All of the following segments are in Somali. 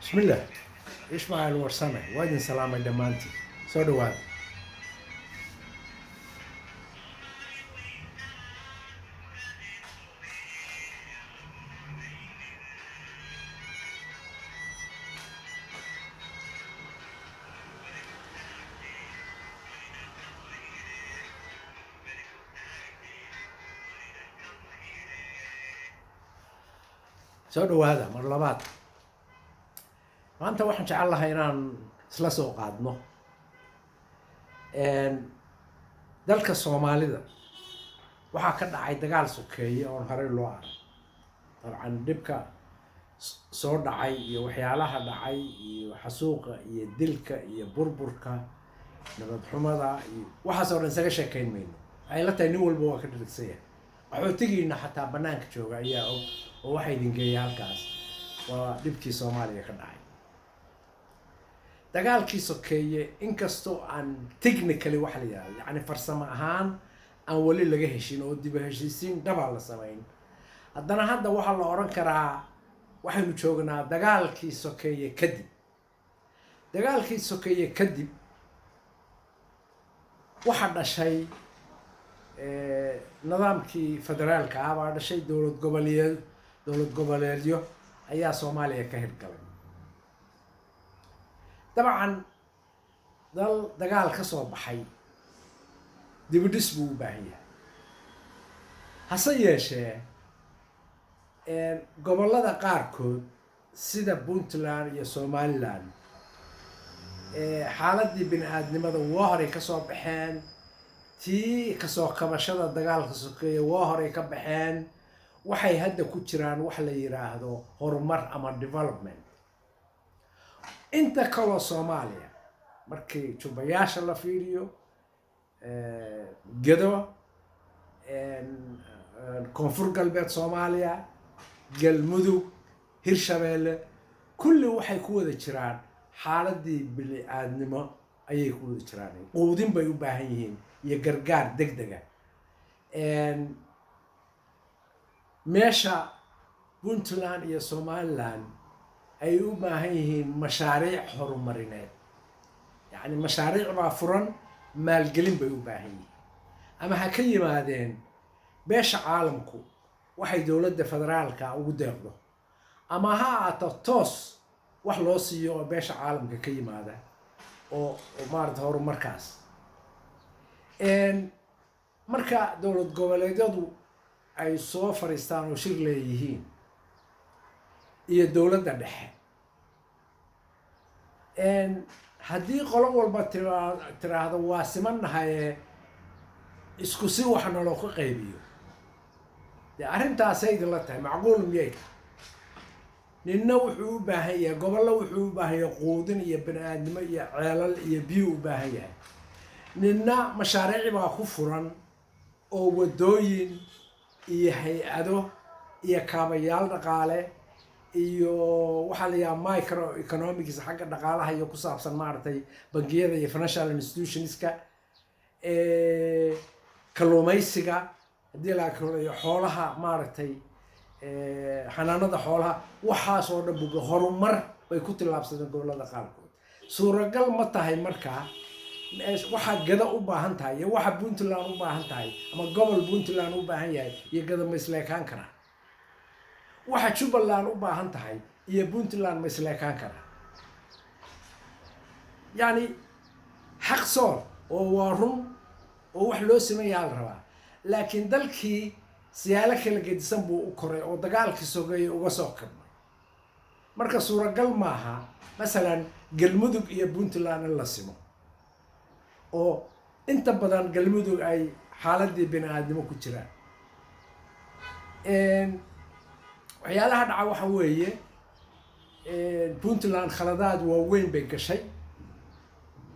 Bismillaah, Ismaaciil Warsame waa idin salaamay dhammaantiin. Soo dhawaada. Soo dhawaada mar labaad. Maanta waxaan jecel lahay inaan isla soo qaadno dalka Soomaalida. Waxaa ka dhacay dagaal sokeeye oon horey loo arag. Dabcan dhibka soo dhacay iyo waxyaalaha dhacay iyo xasuuqa iyo dilka iyo burburka, nabad xumada iyo waxaas oo dhan isaga sheekayn mayno. Waxay la tahay nin walba waa ka dhirigsan yahay. Qaxootigiina xataa banaanka jooga ayaa og, oo waxa idin geeya halkaas waa dhibkii Soomaaliya ka dhacay, dagaalkii sokeeye. Inkastoo aan technically waxa la yidhahdo, yacni farsamo ahaan, aan weli laga heshin oo dib u heshiisiin dhabaa la samayn, haddana hadda waxaa la odhan karaa waxaynu joognaa dagaalkii sokeeye kadib. Dagaalkii sokeeye kadib waxaa dhashay nidaamkii federaalka ah baa dhashay. Dowlad goboleedyo ayaa Soomaaliya ka hirgalay. Dabcan dal dagaal ka soo baxay dibudhis buu u baahan yahay. Hase yeeshee gobollada qaarkood sida Puntland iyo Somaliland xaaladii bini aadnimada waa horay ka soo baxeen, tii kasoo kabashada dagaalka sokeeye waa horay ka baxeen. Waxay hadda ku jiraan wax la yidhaahdo horumar ama development. Inta kaloo Soomaaliya markii jubbayaasha la fiiriyo, Gedo, Koonfur Galbeed Soomaaliya, Galmudug, Hirshabeelle, kulli waxay ku wada jiraan xaaladii bini aadnimo ayay ku wada jiraan. Quudin bay u baahan yihiin iyo gargaar deg dega. Meesha Puntland iyo Somaliland ay u baahan yihiin mashaariic horumarineed, yacni mashaariic baa furan, maalgelin bay u baahan yihiin, ama ha ka yimaadeen beesha caalamku waxay dowladda federaalka ugu deeqdo, ama ha ahaato toos wax loo siiyo oo beesha caalamka ka yimaada oo maarata horumarkaas. Marka dowlad goboleedyadu ay soo fadhiistaan oo shir leeyihiin iyo dowladda dhexe, haddii qolo walba tiraahdo waa simannahaye, isku si wax naloo ka qaybiyo, dee arrintaasay idinla tahay macquul miyay tahay? Ninna wuxuu u baahan yahay, gobollo wuxuu u baahan yahay quudin iyo bini aadnimo iyo ceelal iyo biyo u baahan yahay. Ninna mashaariic baa ku furan oo waddooyin iyo hay-ado iyo kaabayaal dhaqaale iyo waxaa la yidhaha micro economics, xagga dhaqaalaha iyo ku saabsan maaragtay bangiyada iyo financial institutionska, kalluumaysiga, haddii la kalayo xoolaha, maaragtay xanaanada xoolaha, waxaas oo dhan bug horumar bay ku tillaabsadeen gobollada qaarkood. Suuragal ma tahay markaa waxaa Gada u baahan tahay iyo waxa Puntland u baahan tahay, ama gobol Puntland u baahan yahay iyo Gada, ma isleekaan karaa? Waxa Jubbaland u baahan tahay iyo Puntland ma isleekaan karaa? Yacni xaq soor oo waa run oo wax loo sameeyaa la rabaa, laakiin dalkii siyaalo kala gedisan buu u koray oo dagaalkii sogeeyay uga soo kabmay. Marka suuragal maaha masalan Galmudug iyo Puntland in la simo, oo inta badan Galmudug ay xaaladii bini aadnimo ku jiraan. Waxyaalaha dhaca waxa weeye, Puntland khaladaad waaweyn bay gashay.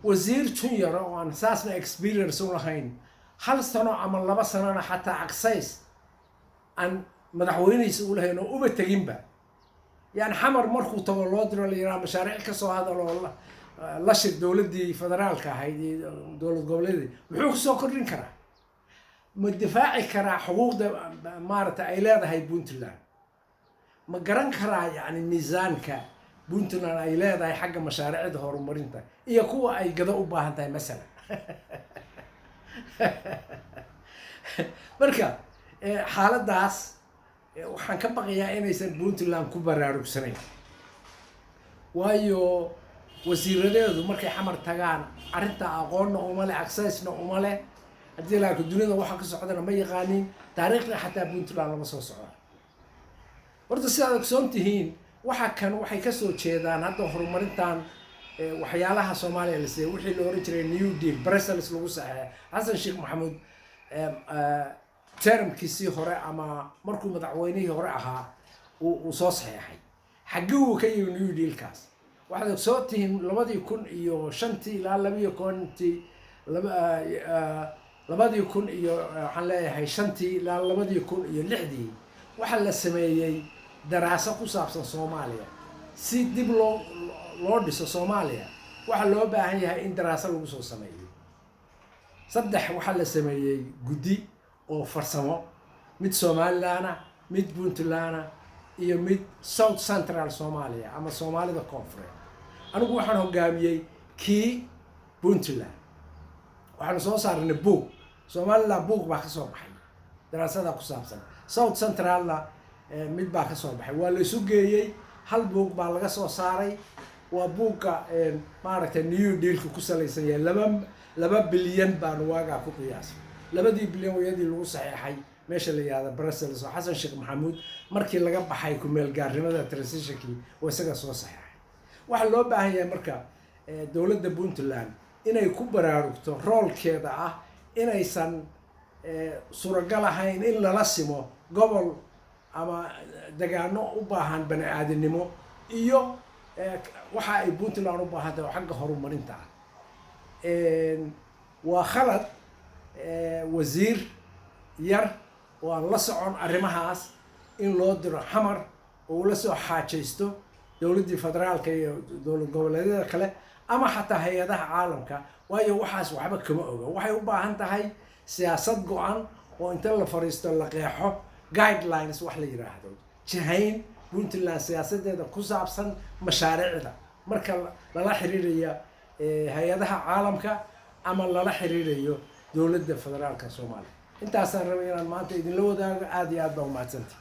Wasiir junior oo aan saasna experience u lahayn, hal sano ama 2 sanona xataa access aan madaxweynihiisa u lahayn oo uba teginba, yani Xamar markuu tago loo diro, la yidhaha mashaariic ka soo hadal oo la shir dowladdii federaalka ahayd iyo dowlad goboleedii, muxuu kusoo kordhin karaa? Ma difaaci karaa xuquuqda maaragtay ay leedahay Puntland? Ma garan karaa yani miisaanka Puntland ay leedahay xagga mashaariicda horumarinta iyo kuwa ay Gado u baahan tahay masalan. Marka xaaladdaas waxaan ka baqayaa inaysan Puntland ku baraarugsanayn, waayo wasiiradeedu markay Xamar tagaan arrinta aqoonna uma leh, accessna uma leh. Haddii laakiin dunida waxa ka socdana ma yaqaanin, taariikhda xataa Puntland lama soo socda. Horta sidaad ogsoon tihiin, waxa kan waxay kasoo jeedaan hadda horumarintan, waxyaalaha Soomaaliya la siiyay, wixii la oran jiray New Deal, Brussels lagu saxeexay. Xasan Sheekh Maxamuud termkiisii hore ama markuu madaxweynihii hore ahaa uu soo saxeexay. Xaggee uu ka yimi New Dealkaas? Waxaad ogsoon tihiin 2005-tii ilaa labiyo kontii, 2000 iyo, waxaan leeyahay, shantii ilaa 2006-dii, waxaa la sameeyey daraaso ku saabsan Soomaaliya. Si dib loo dhiso Soomaaliya, waxaa loo baahan yahay in daraaso lagu soo sameeyo. Saddex waxaa la sameeyey guddi oo farsamo: mid Somaliland ah, mid Puntland ah iyo mid South Central Soomaaliya ama Soomaalida Koonfureed. Anigu waxaan hogaamiyey kii Puntland. Waxaanu soo saarnay book. Somaliland book baa ka soo baxay daraasada ku saabsan, South Centralna mid baa ka soo baxay. Waa la isu geeyey, hal book baa laga soo saaray. Waa buugga maaragtay New Dealka ku salaysan yahay. 2 bilyan baanu waagaa ku qiyaasay. 2-dii bilyan wayadii lagu saxeexay meesha la yihahda Brussels, oo Xasan Sheekh Maxamuud markii laga baxay kumeel gaarnimada, transitionkii, oo isaga soo saxeexay. Waxaa loo baahan yahay marka dowladda Puntland inay ku baraarugto roolkeeda ah inaysan suuragal ahayn in lala simo gobol ama degaano u baahan bani aadinimo iyo waxa ay Puntland u baahan tahay oo xagga horumarinta ah. Waa khalad wasiir yar oo aan la socon arrimahaas in loo diro Xamar oo ula soo xaajaysto dowladdii federaalka iyo dowlad goboleedyada kale ama xataa hay-adaha caalamka, waayo waxaas waxba kama oga. Waxay u baahan tahay siyaasad go-an oo inta la fariisto la qeexo guidelines, wax la yidhaahdo jihayn Puntland siyaasadeeda ku saabsan mashaariicda marka lala xiriiraya hay-adaha caalamka ama lala xiriirayo dowladda federaalka Soomaaliya. Intaasaan rabay inaan maanta idinla wadaago. Aada iyo aad baa umahadsanti.